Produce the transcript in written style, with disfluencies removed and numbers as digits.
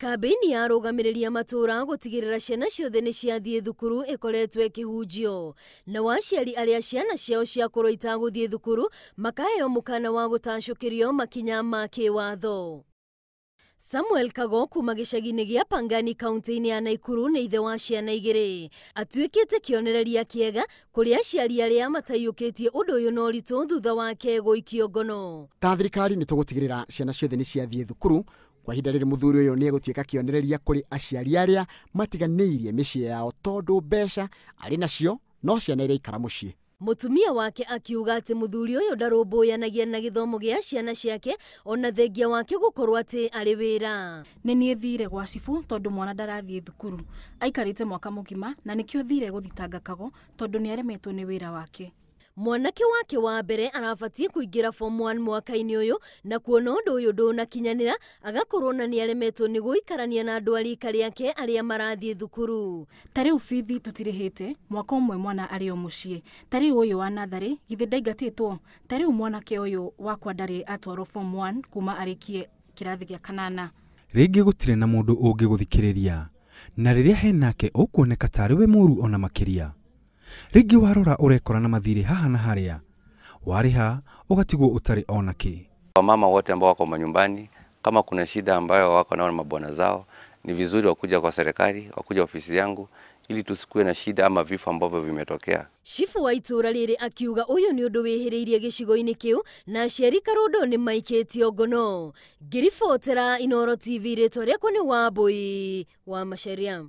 Kambĩini ya arũgamĩrĩri a matũũra gũtigĩrĩra ciana ciothe nĩ ciathiĩ thukuru ĩkoretwo ĩkĩhunjio. Nao aciari arĩa ciana ciao ciakorwo itagũthiĩ thukuru makaheo mũkana wa gũtacũkĩrio makinya ma kĩwatho. Samuel Kago kuma gĩcagi-inĩ gĩa Pangani kaunti-inĩ ya Naikuru nĩ ithe wa ciana igĩrĩ. Atuĩkĩte kĩonereria kĩega kũrĩ aciari arĩa mataiyũkĩtie ũndũ ũyũ na ũritũ thutha wake gũikio ngono. Ta thirikari nĩ tũgũtigĩrĩra ciana ciothe nĩ ciathiĩ thukuru. Kwa ihinda rĩrĩ mũthuri ũyũ nĩ egũtuĩka kĩonereria kũrĩ aciari arĩa matiganĩirie mĩciĩ yao tondũ mbeca arĩ nacio no ciana iraikara mũciĩ. Mũtumia wake akiuga atĩ mũthuri ũyũ ndarũmbũyanagia na gĩthomo gĩa ciana ciake ona thengia wake gũkorwo atĩ arĩ wĩra. Nĩ niĩ thire gwa cibũ tondũ mwana ndarathiĩ thukuru. Aikarĩte mwaka mũgima na nĩkĩo thire gũthitanga Kago tondũ nĩ aremetwo nĩ wĩra wake. Mwanake wake wa mbere arabatiĩ kũingĩra form 1 mwaka-inĩ ũyũ na kuona ũndũ ũyũ ndũnakinyanĩra agakorwo na nĩaremetwo nĩ gũikarania na andũ a rika rĩake arĩa marathiĩ thukuru. Ta rĩu bithi tũtirĩhĩte mwaka ũmwe mwana arĩ o mũciĩ. Ta rĩu ũyũ wa natharĩ githĩ ndaingatĩtwo. Ta rĩu mwanake ũyũ wakwa ndarĩ atwarwo form 1 kuma arĩkie kĩrathi gĩa kanana. Rĩngĩ gũtirĩ na mũndũ ũngĩgũthikĩrĩria na rĩrĩa henake ũkuoneka tarĩ we mũru ona makĩria. Rĩngĩ warora ũrekora na mathirĩ haha na harĩa warĩha ũgatigwo ũtarĩ ona kĩ. Wamama wote ambao wako manyumbani, kama kuna shida ambayo wako nao na mabwana zao, ni vizuri wakuja kwa serikali, wakuja ofisi yangu ili tusikue na shida ama vifo ambavyo vimetokea. Cibu wa itũũra rĩrĩ akiuga ũyũ nĩ ũndũ wĩhĩrĩirie gĩcigo-inĩ kĩu na aciari Karũndo nĩ maikĩtio ngono. Ngĩribotera Inooro TV rĩtwa rĩakwa nĩ Wambui wa Macharia.